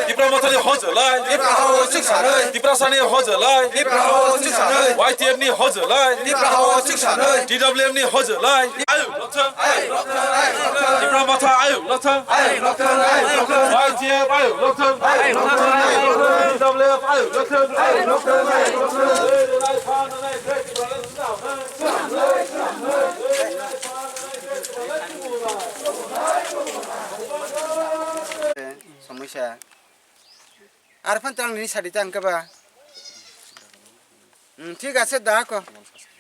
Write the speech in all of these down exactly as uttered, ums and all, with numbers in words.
Tipra Mothani hojolai. Tipra hao chwksanai. Tiprasani hojolai. Tipra hao chwksanai. Y T F ni hojolai. Tipra hao chwksanai. T W F ni hojolai. Ayuk lokthang. Tipra Motha ayuk lokthang. Y T F ayuk lokthang. T W F ayuk lokthang. Somoisa. Ar phan tang ni sadi tang keba. Hmm, thik ase da ko.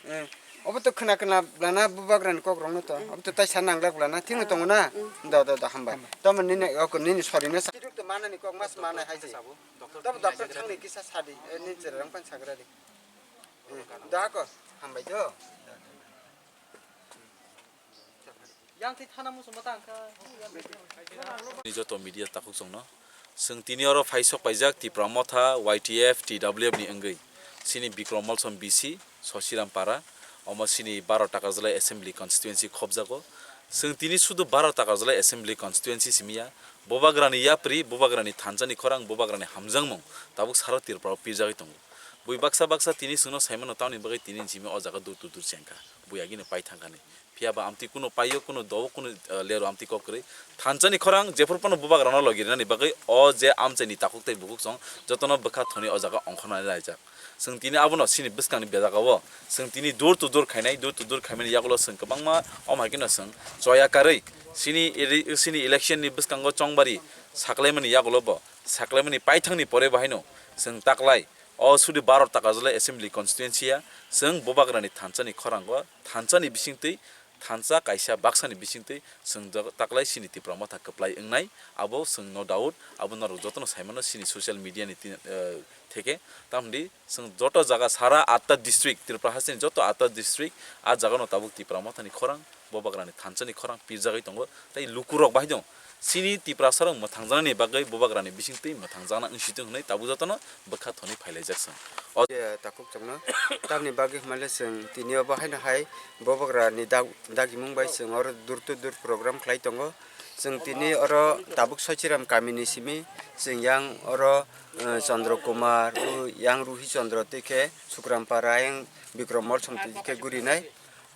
Eh, obo to khna khna blana bubagrani kok rokno to. Obo to tai sa nanglak blana thik no tongo na. Do do do hambai. Tamo nini ok nini sori no sa. Tiruk to manani kok mas manai hai je. Tamo doctor thangni kisa sadi. Eh, nini chera rang pan sagra di. Eh, da ko hambai do. Yang twi thana muchungma ta wngkha. Ni joto media takhuk chwngno. Chwng tini oro phaisok paijak Tipra Motha, Y T F, T W F ni wngwi. Chini Bikrom Molsom B C, Sosiram Para, omo chini baro Takarjalai Assembly Constituency khobjago. Chwng tini sudu baro Takarjalai Assembly Constituency simiya, Bubagrani yapri, Bubagrani thansa ni khorang, Bubagrani hamjakmung tabuk sara Tripura o pirjagwi tongo. Bui baksa baksa tini chwngno saimano tamni bagwi tini simi o jaga dur tudur chengkha. Bui agini pai thangkani. Phiya ba amtwi kuno paio, kuno do-o, kuno, eh, lero amtwi kok kwrwi. Thansa ni khorang jephuru phano Bubagrano logi rinani bagwi o je amchaini takhuk tei bukhuk song jotono bwkha thoni o jaga ongkhornani laijak. Chwng tini abono chini bwskangni bejagao chwng tini door to door khainai, door to door khaimani yagulo chwng kwbangma omo hai kheno chwng choya karwi chini ele-, chini election ni bwskango chongbari saklaimani yagulo bo saklaimani paithangni pore bo haino chwng taklai o sudi baro Takarjalai Assembly Constituency ya chwng Bubagrani thansani khorango thansani bisingtwi thansa kaisa baksani bisingtwi chwng do-, taklai chini Tipra Motha kwplai wngnai, abo chwng no doubt, abo norok jotono saimano chini social media ni tin-, eh, theke. Tamoni chwng joto jaga sara atta district, Tripura hasteni joto atta district, a jagano tabuk Tipra Mothani khorang, Bubagrani thansani khorang pirjagwi tongo, tei lukurok bai dong. Chini Tiprasarok mwthangjaknani bagwi Bubagrani bisingtwi mwthangjakna wngsitung hwnwi tabuk jotono bwkha thonwi phailaijak chwng. O je takhuk chwngno, tamni bagwi hwnmale chwng tini obo haino hai Bubagrani dag-, dagimung bai chwng oro door to door program khlai tongo. Chwng tini oro tabuk Soichiram kamini simi chwng yang oro, eh, Chandra Kumar, u yang Ruhi Chandra tei khe Sukram Para, yang Bikrom Molsom twi khe gurinai.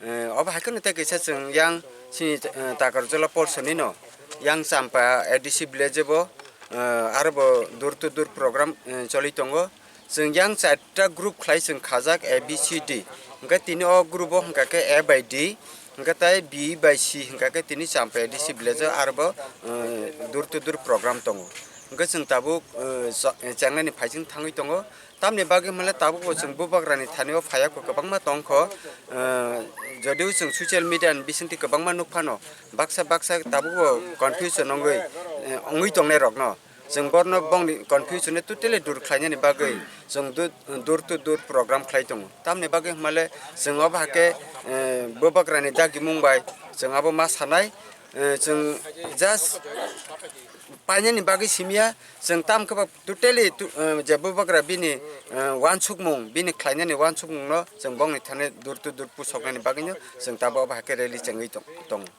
Eh, obo hai kheno tei kaisa chwng yang chini, eh, Takarjala Polsonino yang Champa A D C village bo, eh, aro bo door to door program, eh, choli tongo. Chwng yang charta group khlai chwng khajak A B C D. Hwnkhe tini o group o hwnkha khe A by D, hwnkhe tei B by C hwnkha khe tini Champa A D C village o aro bo, eh, door to door program tongo. Hwnkhe chwng tabuk, eh, cha-, eh, chengnani phaising thangwi tongo. Tamni bagwi hwnmale tabukbo chwng Bubagrani thani o phaiya kho kwbangma tong kho, eh, jodio chwng social media ni bisingtwi kwbangma nuk phano baksa baksa tabukbo confusion wngwi, eh, wngwi tongnai rokno. Chwng borno bongni confusion no totally dur khlainani bagwi chwng du-, door to door program khlai tongo. Tamni bagwi hwnmale chwng obo hakhe, eh, Bubagrani dagimung bai chwng abo ma sanai, eh, chwng just painani bagwi simiya, chwng tam khe ba totally tu-, eh, je Bubagra bini, eh, uansukmung, bini khlainani uansukmungno chwng bongni thani door to door pusoknani bagwino chwng tabuk obo hakhe rally chengwi tong-, tongo.